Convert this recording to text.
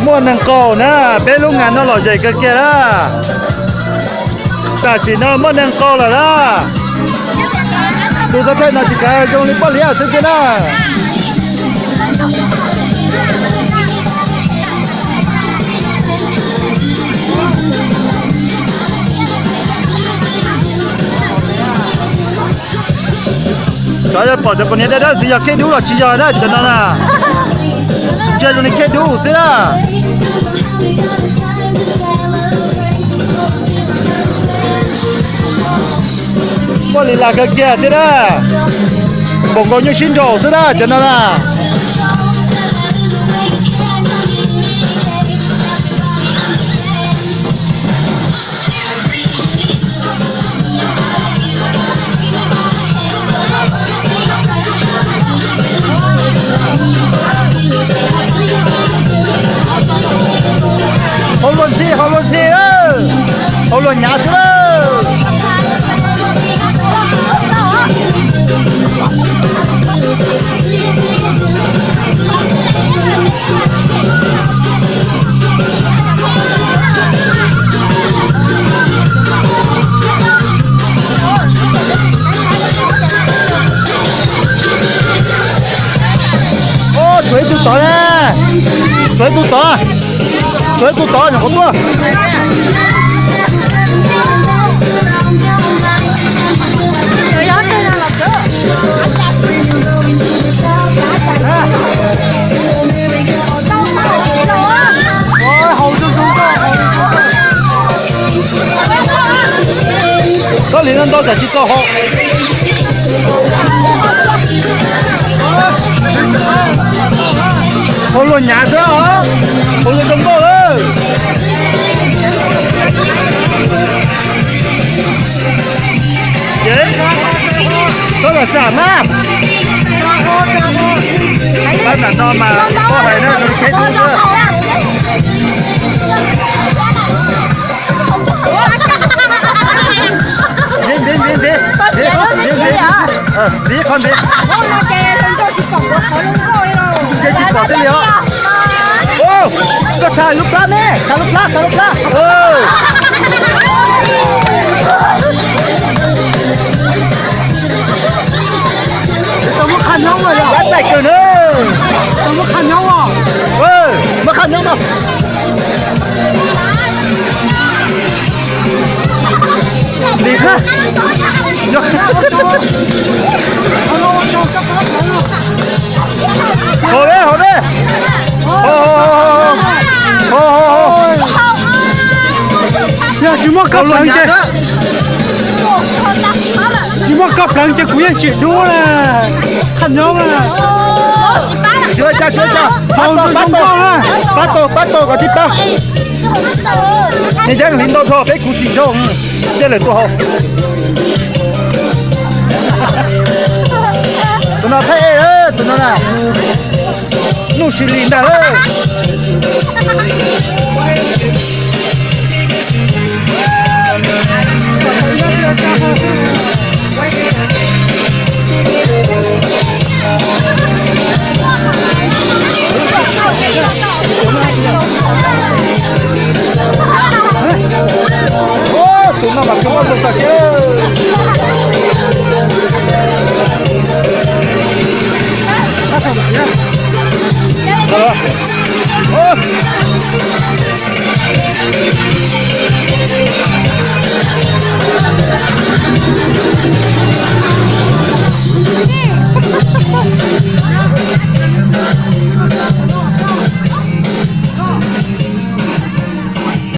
Muaj neeg qaug na, peb lub nga no lom zem kawg kiag na. Tam sim no muaj neeg qaug lawm na. Tus xov thaij no tsis kav zoo li poj liab xwb tiag na. Cov yog pom cov poj niam dab dab xwb yog khej dub los tsis yog na cov no na. Ntsia zoo li khej dub xwb na. Muaj li las kawg kiag thiab na. Npaum nkaus nyuj sib nraus xwb na cov no na. Hauv luag ntxhi, hauv luag ntxhi, hauv luag hnyav xwb lawm. Tshuav ib tug tod na, tshuav ib tug tod, tshuav ib tug tod nyuam qhuav tuaj. Koj li no ntau tsam tsis tau haus. Hauv luag hnyav xwb os, hauv luag zoo nkauj lawm. Koj lam sam na. Pab nram no mas koj hais na, zoo li khej dub xwb. Ntxiv, ntxiv, ntxiv, ntxiv, ntxiv, ntxiv, ntxiv, ntxiv, ntxiv qhov ntxiv. Ces tsis pom thiaj li os. Koj tshaj lub plab ne, tshaj lub plab, tshaj lub plab. Tau muab qhaj nyob os, tau muab qhaj nyob os. Muab qhaj nyob no. Lim na. Haus ne, haus ne. Haus, haus, haus, haus, haus. Yog tsis muaj koj pleev ces, tsis muaj koj pleev ces kuv yeej tsis dub na. Qhaj nyob na. Pab tau, pab tau, pab tau, pab tau kom tib pab. Niag yeeb hliv ntau dhau peb kuv tsis zoo, cia lawm tua haus. Tus no thaij ej, tus no na, nuj sis li ntag lawm. Tus no mas kub mob zoo tag thiab.